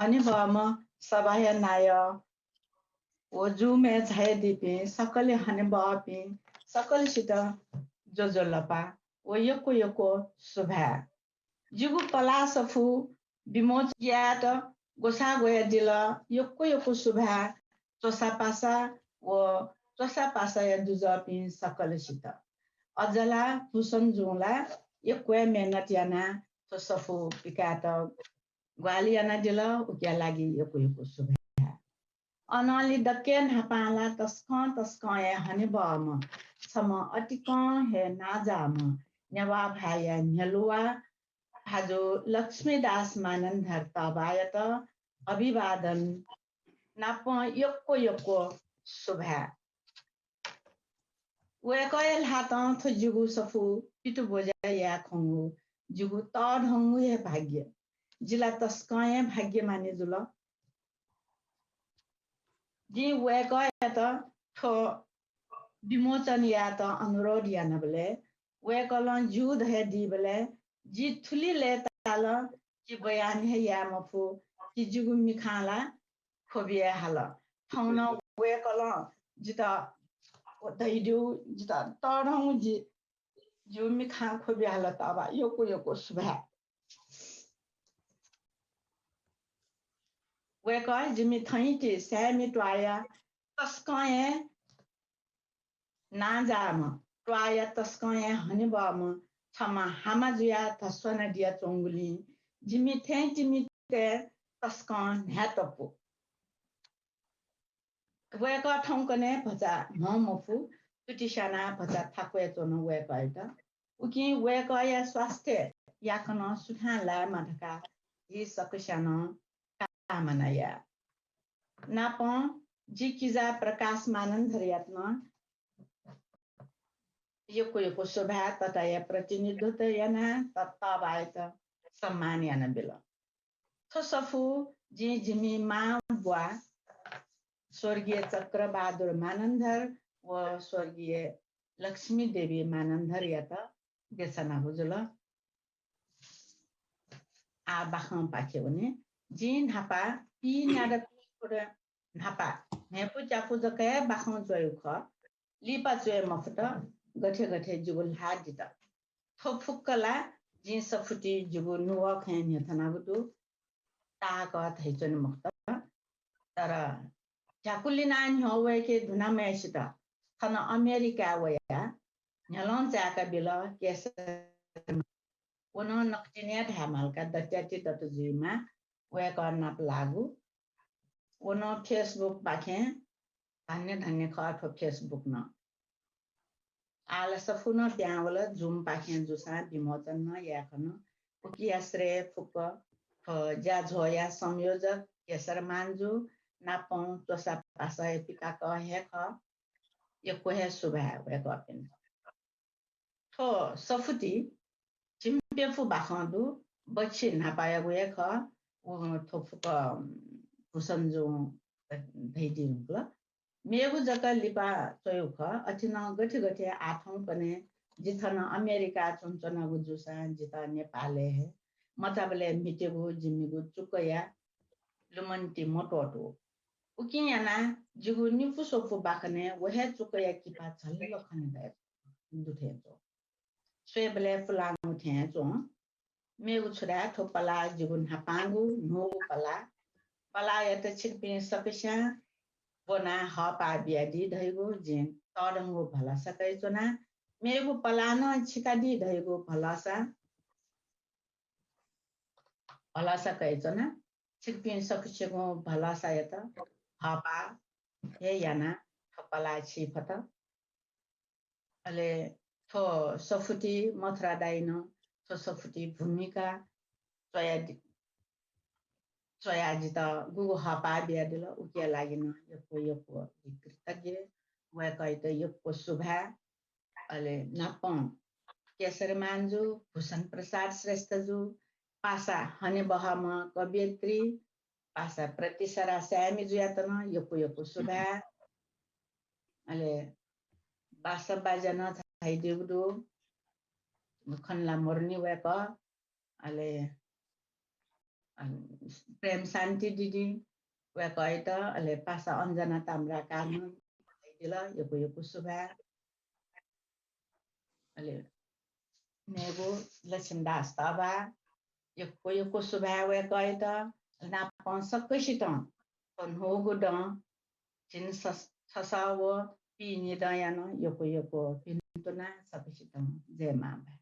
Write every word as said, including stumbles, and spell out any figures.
हनेबहःम्ह सभाया नायः व Zoom-य् झायादीपिं सकल हनेबहःपिं सकलसित ज्वजलपा व यक्व यक्व सुभाय्। जिगु पलाः सफू विमोचन यायेत ग्वसाः ग्वयादिल। यक्व यक्व सुभाय् च्वसापासा व च्वसापासाया दुजःपिं सकलसित। अज्याला भूषणजुं ला यक्व हे मेहनत यानाः थ्व सफू पिकायेत ग्वाहालि यानादिल, उकिया लागि यक्व यक्व सुभाय्। अनंलि दकलय् न्हापां ला तसकं तसकं हे हनेबहःम्ह, छम्ह अतिकं हे नांजाःम्ह नेवाः भाय्‌या न्ह्यलुवा भाजु लक्ष्मीदास मानन्धर तःबायात अभिवादन नापं यक्व यक्व सुभाय्। वय्‌कःया ल्हातं थ्व जिगु सफू पितब्वज्या याये खंगु जिगु तःधंगु हे भाग्य। जि ला तसकं हे भाग्यमानी जुल। जिं वय्‌कःयात थ्व विमोचन यायेत अनुरोध यानाबलय् वय्‌कलं ज्यू धयादीबलय् जि थुलि लय्‌ताल कि बयान हे याये मफु कि जिगु मिखां ला ख्वबिया हाल। थौं नं वय्‌कलं जितः धयादीगु जितः तःधंगु जि, जिगु मिखां ख्वबिया हाल तःबा। यक्व यक्व सुभाय्। वय्‌कः जिमि थैंति साय्‌मि त्वाःया तसकं हे नांजाःम्ह, त्वाःया तसकं हे हनेबहःम्ह छम्ह हामा जुयाः धस्वाना दियाच्वंगुलिं जिमि थैंतिमित तसकं न्हाय्‌तप्पु। वय्‌कः थौंकन्हय् भचा म्ह मफु, तुति स्यानाः भचा थाकुयाच्वन वय्‌कःयात। उकिं वय्‌कःया स्वास्थ्य याकनं सुथां लायेमा धकाः झी सकस्यां नं कामना याये। नापं जि किजा प्रकाश मानन्धरयात नं यक्व यक्व सुभाय् तताया प्रतिनिधित्व यानाः त-, तःबायात सम्मान यानाबिल। थ्व सफू जिं जिमि मां ब्वाः स्वर्गीय चक्रबहादुर मानन्धर व स्वर्गीय लक्ष्मी देवी मानन्धरयात देछानागु जुल। आः बाखंपाखे वने। जिं न्हापा पीन्यादँ न्हापा न्हय्‌पु च्यापु जक हे बाखं च्वयागु खः। लिपा च्वये मफुत, गथे गथे जिगु ल्हाः दित। थ्व फुक्क ला जिं सफुति जिगु नुगः खँय् न्ह्यथनागु दु, ताःहाकः धयाच्वने मखुत। तर झ्याकुलिनाः न्ह्यः वय्‌के धुनाम्हय्‌सित थन अमेरिकाय् वयाः न्ह्यलं चाय्‌का बिल। केशर व नं नकतिनि हे धायेमाल का, दत्याति दत जुइमा, वय्‌कः नाप लाःगु। व नं Facebook पाखें धन्य धन्य खः थ्व Facebook नं। आः ला सफू नं पिहां वल, Zoom पाखें जूसां विमोचन नं याये खन। उकिया श्रेय फुक्क थ्व ज्याझ्वःया संयोजक केशर मानजु नापं च्वसापासा हे पिकाक हे खः। यक्व हे सुभाय् वय्‌कःपिन्त। थ्व सफुति झिंप्यफु बाखं दु, बच्छि न्हापायागु हे खः। व थ्व फुक्क भूषणजुं धयादी धुंकल। मेगु जक लिपा च्वयु खः। अथे नं गथे गथे आः थौंकन्हय् जि थन अमेरिका च्वनाच्वनागु जूसां जितः नेपालय् हे मचाबलय् म्हितेगु जिमिगु चुकया लुमन्ति मत्वःतू। उकिं यानाः जिगु निपु स्वपु बाखनय् व हे चुकया किपा झल्ल खने दये दु थें च्वं। स्वयेबलय् पुलांगु थें च्वं। मेगु छु धाये, थ्व पलाः जिगु न्हापांगु न्हूगु पलाः। पलाःयात छिकपिं सकस्यां ब्वनाः हःपाः बियादी धइगु जिं तःधंगु भलसा कयाच्वना। मेगु पलाः नं छिकादी धइगु भलसा, भलसा कयाच्वना। छिकपिं सकसिगुं भलसायात हःपाः हे यानाः थ्व पलाः छि फत। अले थ्व सफुति मथुरा दाइनं थ्व सफुति भूमिका च्वयादि-, च्वयाः जितः गुगु हःपाः बियादिल, उकिया लागि नं यक्व यक्व कृतज्ञ। वय्कःयात यक्व सुभाय्। अले नापं केशर मानजु, भूषण प्रसाद श्रेष्ठजु, पासा हनेबहःम्ह कवयित्री, पासा प्रतिसरा साय्मिजुयात नं यक्व यक्व सुभाय्। अले बासा बाज्या नं झायादीगु दु। खनला मरुनि वय्कः। अले अ, प्रेम शान्ति दिदी, वय्कःयात, अले पासा अञ्जना ताम्राकार नं दिल, यक्व यक्व सुभाय्। अले मेगु लक्ष्मीदास तःबा, यक्व यक्व सुभाय् वय्कःयात। नापं सकसितं थ्व न्हूगु दँ झिन सस-, छसः व पीनिदँया नं यक्व यक्व भिन्तुना सकसितं जय मांभाय्।